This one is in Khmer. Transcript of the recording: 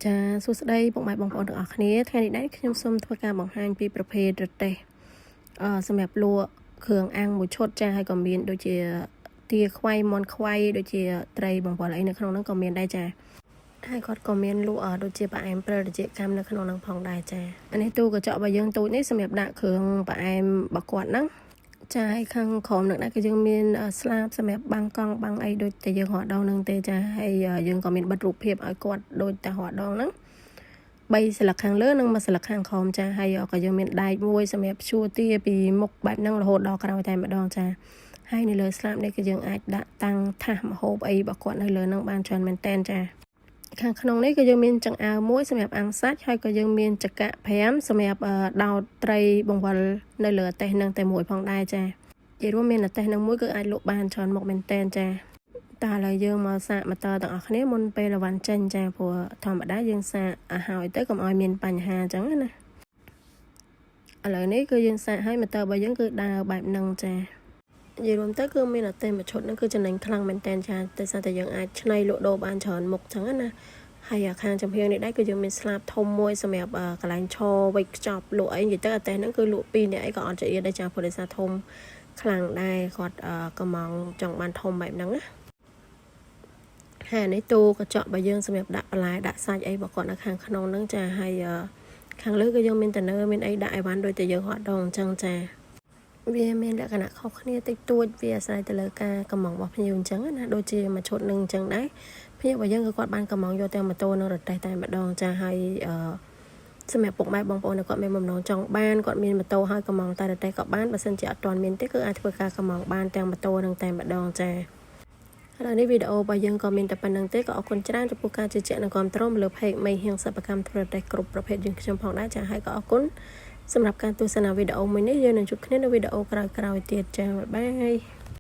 ចាសួស្តីពុកម៉ែបងប្អូនទាំងអស់គ្នាថ្ងៃនេះដែរខ្ញុំសូមធ្វើការបង្ហាញពីប្រភេទរទេះអឺសម្រាប់លក់គ្រឿងអាំងមួយឈុតចាហើយក៏មានដូចជាទាខ្វៃមាន់ខ្វៃដូចជាត្រីបង្វិលអីនៅក្នុងហ្នឹងក៏មានដែរចាហើយគាត់ក៏មានលក់ដូចជាផ្អែមព្រិលរជាកម្មនៅក្នុងហ្នឹងផងដែរចាអានេះទូកញ្ចក់របស់យើងទូចនេះសម្រាប់ដាក់គ្រឿងផ្អែមរបស់គាត់ហ្នឹងចាហើយខាងក្រោមនឹងដែរគឺយើងមានស្លាបសម្រាប់បាំងកង់បាំងអីដូចតែយើងរត់ដងហ្នឹងទេចាហើយយើងក៏មានបិទរូបភាពឲ្យគាត់ដូចតែរត់ដងហ្នឹង3ស្លឹកខាងលើនិង1ស្លឹកខាងក្រោមចាហើយក៏យើងមានដែកមួយសម្រាប់ព្យួរទាពីមុខបែបហ្នឹងរហូតដល់ក្រោយតែម្ដងចាហើយនៅលើស្លាបនេះគឺយើងអាចដាក់តាំងថាសម្ហូបអីរបស់គាត់នៅលើហ្នឹងបានច្រើនមែនតែនចាខាងក្នុងនេះក៏យើងមានចង្អើរមួយសម្រាប់អាំងសាច់ហើយក៏យើងមានចកា5សម្រាប់ដោតត្រីបង្វិលនៅលើអាតេសនឹងតែមួយផងដែរចានិយាយរួមមានអាតេសនឹងមួយគឺអាចលក់បានច្រើនមុខមែនតែនចាតើឥឡូវយើងមកសាកម៉ូទ័រទាំងអស់គ្នាមុនពេលអីវ៉ាន់ចេញចាព្រោះធម្មតាយើងសាកឲ្យហើយទៅកុំឲ្យមានបញ្ហាអញ្ចឹងណាឥឡូវនេះគឺយើងសាកឲ្យម៉ូទ័ររបស់យើងគឺដើរបែបហ្នឹងចានិយាយរួមទៅគឺមានអាតេមួយឈុតហ្នឹងគឺចំណេញខ្លាំងមែនតែនចាតែសារតែយើងអាចឆ្នៃលក់ដូរបានច្រើនមុខអញ្ចឹងណាហើយខាងចំហៀងនេះដែរគឺយើងមានស្លាបធំមួយសម្រាប់កន្លែងឈរវេចខ្ចប់លក់អីនិយាយទៅអាតេហ្នឹងគឺលក់ពីរនាក់អីក៏អត់ចៀដែរចាព្រោះដោយសារធំខ្លាំងដែរគាត់កំងចង់បានធំបែបហ្នឹងណាហើយនេះទូកញ្ចក់របស់យើងសម្រាប់ដាក់បន្លែដាក់សាច់អីរបស់គាត់នៅខាងក្នុងហ្នឹងចាហើយខាងលើគឺយើងមានតនើមានអីដាក់អីវ៉ាន់ដូចតែយើងហត់ដងអញ្ចឹងចាវាមានលក្ខណៈខុសគ្នាតិចតួចវាអាស្រ័យទៅលើការកំងរបស់ភ្ញៀវអញ្ចឹងណាដូចជាមួយឈុតនឹងអញ្ចឹងដែរភ្ញៀវរបស់យើងគឺគាត់បានកំងយកទាំងម៉ូតូនិងរទេះតែម្ដងចាហើយអឺសម្រាប់ពុកម៉ែបងប្អូនគាត់មានបំណងចង់បានគាត់មានម៉ូតូហើយកំងតែរទេះក៏បានបើសិនជាអត់ទាន់មានទេគឺអាចធ្វើការកំងបានទាំងម៉ូតូនិងតែម្ដងចាឥឡូវនេះវីដេអូរបស់យើងក៏មានតែប៉ុណ្្នឹងទេក៏អរគុណច្រើនចំពោះការជឿជាក់និងគាំទ្រមកលើ page មីហៀងសិប្បកម្មធ្វើរទេះគ្រប់ប្រភេទយើងខ្ញុំផងដែរចាហើយក៏អរគុណសម្រាប់ការទស្សនាវីដេអូមួយនេះយើងនឹងជួបគ្នានៅវីដេអូក្រោយៗទៀតចាbye bye.